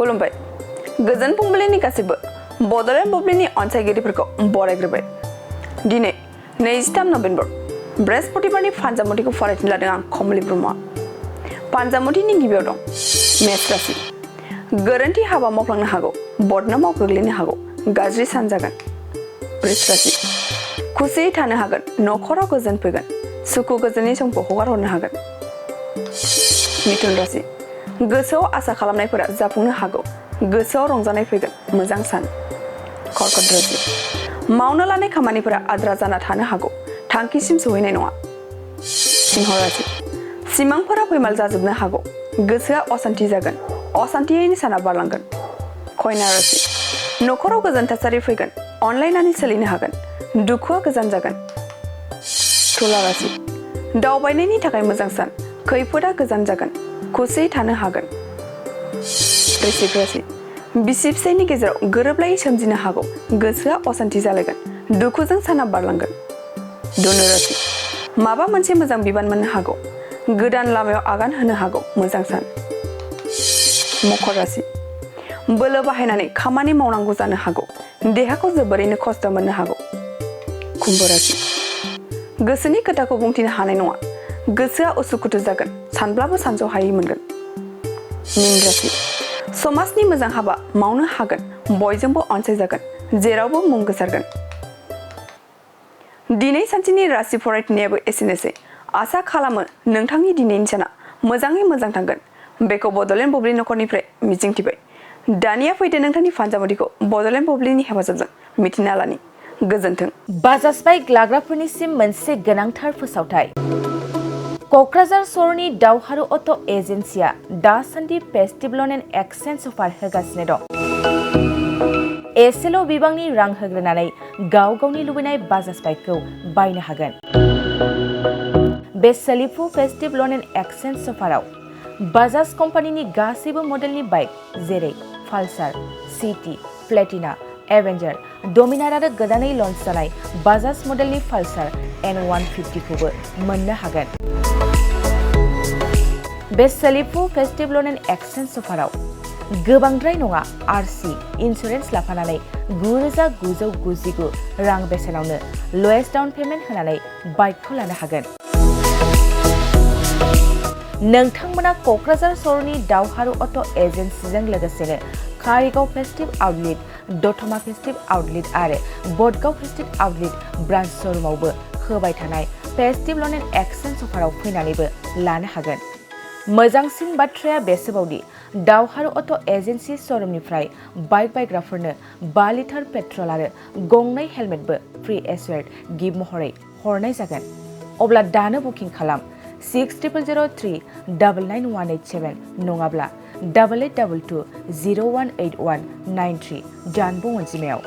खुलुमबाय गोजोन फुंबिलिनि गासैबो बड'लेण्ड बुब्लिनि अनसायगिरिफोरखौ बरायग्रोबाय दिनै 23 नभेम्बर बृहस्पतिबारनि फानजामुथिखौ फरायनो लादों आं कमलि ब्रह्मआ फानजामुथिनि गिबियाव दं मेष राशि गोरोन्थि हाबा मावफ्लांनो हागौ बदनामाव गोग्लैनो हागौ गाज्रि सान जागोन वृष राशि खुसियै थानो हागोन नखराव गोजोन फैगोन सुखु गोजोननि समखौ हगारहरनो हागोन मिथुन राशि गोसोआव आसा खालामनायफोरा जाफुंनो हागौ गोसोआव रंजानाय फैगोन मोजां सान कर्कट राशि मावनो लानाय खामानिफोरा आद्रा जाना थानो हागौ थांखिसिम सौहैनाय नङा सिंह राशि सिमांफोरा फैमाल जाजोबनो हागौ गोसोआ अशान्ति जागोन अशान्तियैनो साना बारलांगोन कन्या राशि नखराव गोजोन थासारि फैगोन अनलायनानै सोलिनो हागोन दुखुआ गोजान जागोन तुला राशि दावबायनायनि थाखाय मोजां सान खैफोदा गोजान जागोन खुसियै थानो हागोन वृश्चिक राशि बिसि फिसायनि गेजेराव गोरोबलायै सोमजिनो हागौ गोसोआ अशान्ति जालायगोन दुखुजों साना बारलांगोन धनु राशि माबा मोनसे मोजां बिबान मोननो हागौ गोदान लामायाव आगान होनो हागौ मोजां सान मकर राशि बोलो बाहायनानै खामानि मावनांगौ जानो हागौ देहाखौ जोबोरैनो खस्थ' मोननो हागौ कुम्भ राशि गोसोनि खोथाखौ बुंथिनो हानाय नङा गोसोआ उसुखुथु जागोन सानब्लाबो सानस'हायै मोनगोन मीन राशि समाजनि मोजां हाबा मावनो हागोन बयजोंबो अनसायजागोन जेरावबो मुं गोसारगोन दिनै सानसेनि राशि फरायथिनायाबो एसेनोसै आसा खालामो नोंथांनि दिनैनि साना मोजाङै मोजां थांगोन बेखौ बड'लेण्ड बुब्लि नखरनिफ्राय मिजिंथिबाय दानिया फैदो नोंथांनि फानजामुथिखौ बड'लेण्ड बुब्लिनि हेफाजाबजों मिथिना लानि गोजोन्थों बाजाज बाइक लाग्राफोरनिसिम मोनसे गोनांथार फोसावथाय क'क्राझार सहरनि दावहारु अट' एजेन्सिया दासान्दि फेस्टिभ ल'न एन्ड एक्सचेन्ज अफार होगासिनो दं एसेल' बिबांनि रां होग्रोनानै गाव गावनि लुबैनाय बाजाज बाइकखौ बायनो हागोन बे सोलिफु फेस्टिभ ल'न एन्ड एक्सचेन्ज अफाराव बाजाज कम्पानिनि गासैबो मडेलनि बाइक जेरै पालसार सिटि प्लेटिना एवेन्जार डमिनार आरो गोदानै लन्च जानाय बाजाज मडेलनि पालसार N150 खौबो मोननो हागोन बे सोलिफु फेस्टिभ ल'न एन्ड एक्सचेन्ज अफाराव गोबांद्राय नङा आरसि इन्सुरेन्स लाफानानै 9,999 रां बेसेनावनो लवेस्ट डाउन पेमेन्ट होनानै बाइकखौ लानो हागोन नोंथांमोना क'क्राझार सहरनि दावहारु अट' एजेन्सिजों लोगोसेनो Karigaon festive outlet Dotma festive outlet आरो बडगाव फेस्टिभ आउटलेट ब्रान्च श'रुमावबो होबाय थानाय फेस्टिभ ल'न एन्ड एक्सचेन्ज अफाराव फैनानैबो लानो हागोन मोजांसिन बाथ्राया बेसोबावदि दावहारु अट' एजेन्सि श'रुमनिफ्राय बाइक बायग्राफोरनो 5 लिटार पेट्रल आरो गंनै हेलमेटबो फ्रि एसुवेर्ड गिफ्ट महरै हरनाय जागोन अब्ला दानो बुकिं खालाम 6003991187 नङाब्ला 8822 018193 जानबुं अनजिमायाव